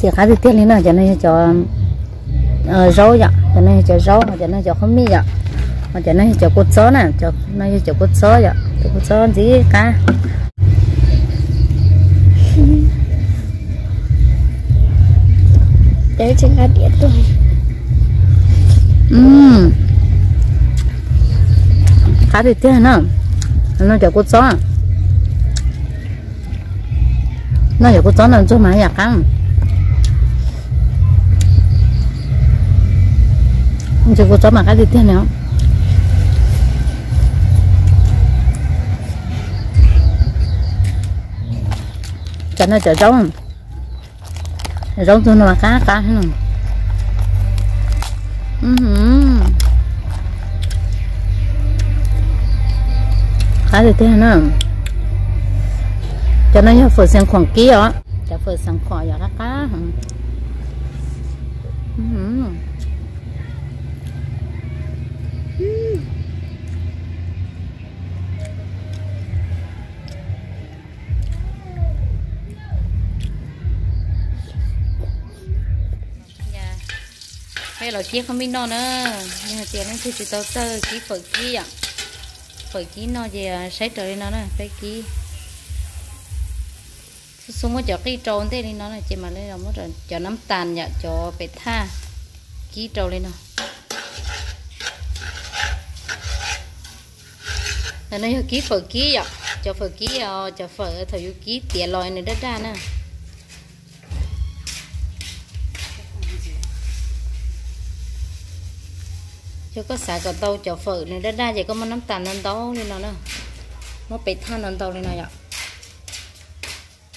Ces qab tiag tiag li no, cov no yog cov zaub yom, cov no yog cov zaub, cov no yog cov qhob mij yom, cov no yog cov kua txob na, cov no yog cov kua txob yom, cov kua txob ntxim qab. Qab tiag tiag na. No cov kua txob, no cov kua txob no ntxuag mas yam qab. Ntxuag kua txob mas qab tiag tiag na. Cov no cov zaub, zaub ntxuag no qab qab. Qab tiag tiag na. Cov no yog fawm xeev khuam kib os, cov fawm xeev khuam yog qab qab. Peb los kib qhob mij noj na, yog tias leej twg tsis tau txawj kib fawm kib yom, fawm kib noj ces saib raws li no na, peb kib xub xub muab cov qij rau ntej li no na, ces mam li los muab cov nab tas yom, cov pem thaj kib rau li no. Ntawm no yog kib fawm kib yom, cov fawm kib os, cov fawm thaum yus kib tiav los nws daj daj na. Yog koj xav kom tau cov fawm nws daj daj ces koj muab nab tas ntau ntau li no na, muab pem thaj ntau ntau li no yom.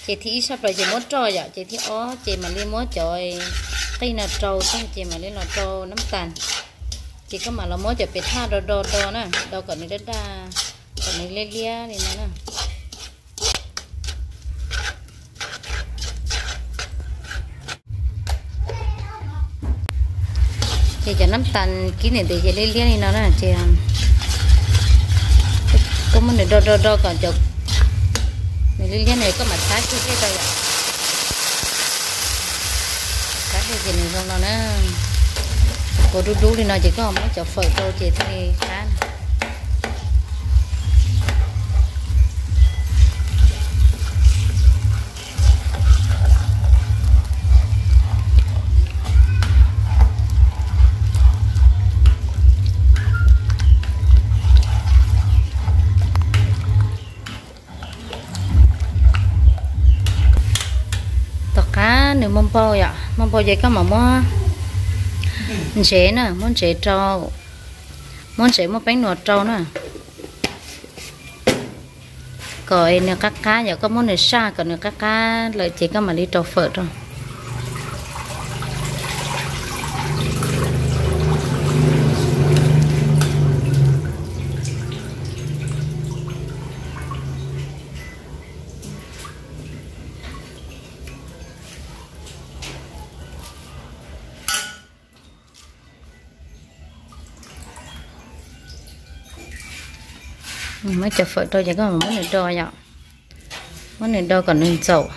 Ces thib ib sab plaws ces muab roj yom, ces thib ob ces mam li muab cov qij no rau tag ces mam li los rau nab tas. Ces koj mam los muab cov pem thaj do do do na, do kom nws daj daj, kom nws liab liab li no na. Ces cov nab tas kib nws ntev ces liab liab li no na, ces koj muab nws do do do kom cov nws liab liab nws koj mam xab kiag dej rau yom. Xab dej ces nws zoo no na, ua dub dub li no ces koj muab cov fawm rau ces thiaj li qab. Tom qab nws muaj npau yom, muaj npau ces koj mam muab ntsev na, muab ntsev rau, muab ntsev muab peeb nuam rau na. Kom nws qab qab, yog koj muab nws saj kom nws qab qab lawm ces koj mam li rau fawm rau. Muab cov fawm rau ces koj muab nws do yom, muab nws do kom nws ntxaum.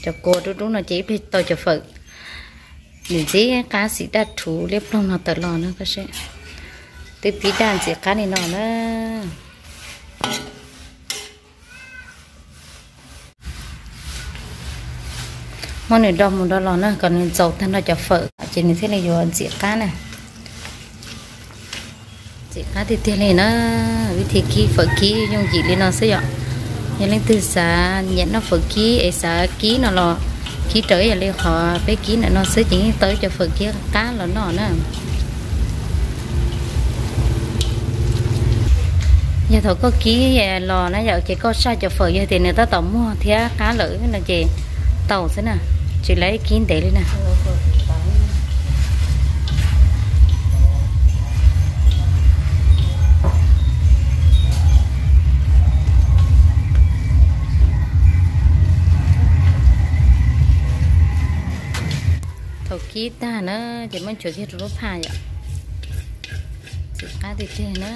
Cov kua dub dub no ces ib pliag tau cov fawm nws ntxim qab xim daj rhuv liab ploog no tawm los na. Twb pib daj ntxim qab li no na. Muab nws do mus do los na kom nws ntxaum tag nrho cov fawm ces nws thiaj li yuav ntxim qab na. Ntxim qab tiag tiag li na. Vib thib kib fawm kib yooj yim li no xwb yom. Yog leej twg xav nyiam noj fawm kib es xav kib no los kib raws ib yam li qhov peb kib ntawm no xwb ces yeej tau ib co fawm kib qab los noj na. Yog thaum koj kib los na yom ces koj saj cov fawm yog tias nws tab tom muag thiab qab lawm no ces tau xwb na, tsis lawv kib ntev li na. Thaum kib tag na ces muab ntsuav kiag rau lub phaj yom. Ntxim qab tiag tiag na.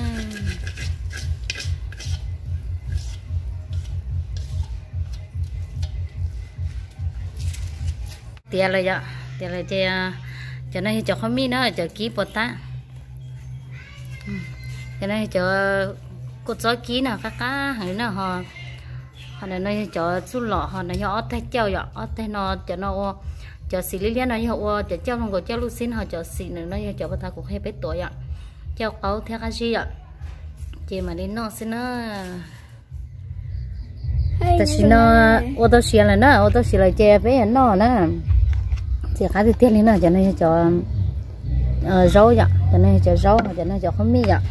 Tiav lawm yom. Tias lawm ces cov no yog cov qhob mij na, cov kib puas tab. Cov no yog cov kua txob kib na, qab qab heev li na ho. Ho ntawm no yog cov txuj lom, ho no yog ob tag cauj yom, ob tag no cov no ua, cov xim liab liab no yog ua cov cauj hluas nkaus cauj luj xib no, ho cov xim nws no yog cov puas tab kuv qhia peb tuav yom, cauj qaub thiab qab zib yom. Ces mam li noj xwb na. Tam sim no ua tau siav lawm na, ua tau siav lawm ces peb yuav noj na. Ces qab tiag tiag li no, cov no yog cov zaub yom, cov no yog cov zaub, ho cov no yog cov qhob mij yom,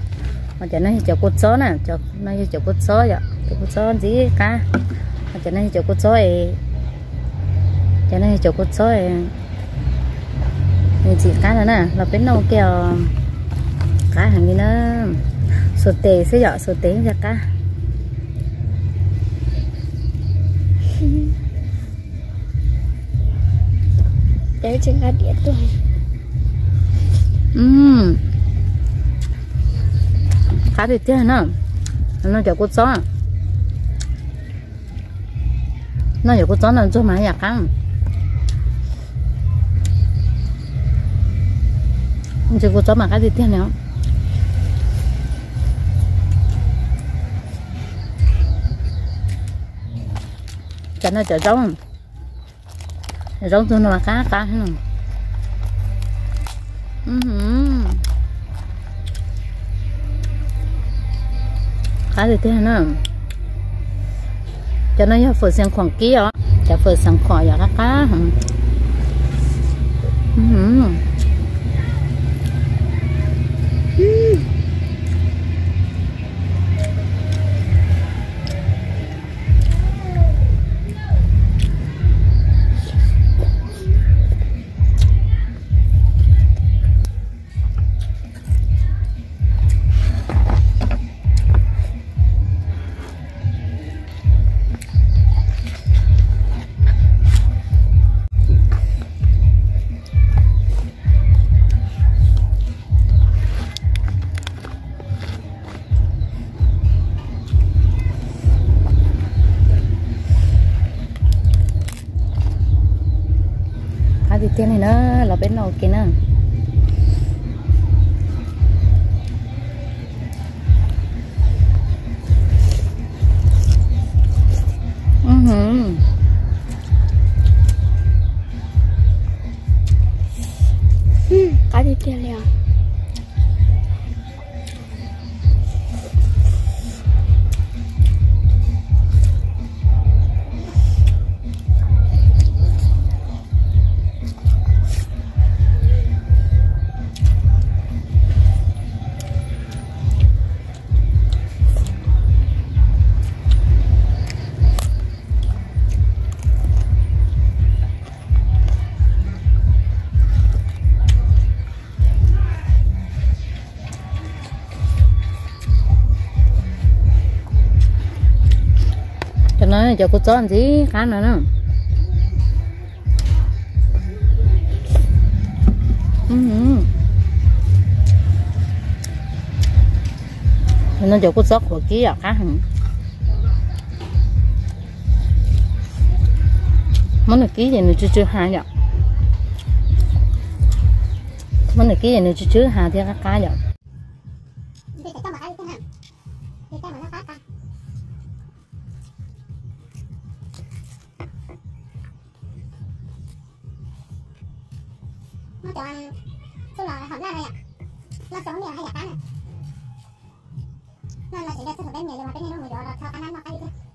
ho cov no yog cov kua txob na, cov no yog cov kua txob yom, cov kua txob ntxim qab, ho cov no yog cov kua txob, cov no yog cov kua txob ntxim qab no na, los peb noj ua ke os. Qab heev li na. Xuas tes xwb yom, xuas tes yeej qab. Qab tiag tiag na. No cov kua txob, no cov kua txob no ntxuag mas yam qab. Ntsis kua txob mas qab tiag tiag li. Cov no cov zaub, zaub ntxuag no mas qab qab. Qab tiag tiag na. Cov no yog fawm xeev khuam kib os, cov fawm xeev khuam yom, qab qab. Qab tiag tiag li na, los peb noj ua ke na. Qab tiag tiag li os. Cov no cov kua txob ntxim qab no na. No cov kua txob qhuav kib yom, qab heev. Muab nws kib ces nws tsw tsw hav yom. Muab nws kib ces nws tsw tsw hav thiab qab qab yom. Muab cov txuj lom hom laj no yom, noj txog niam haj yam qab na. Noj no tseem yog txuj lom peb nyiam yus mas peb niaj hnub mus yuav los txhob qab nab noj qab li thiab.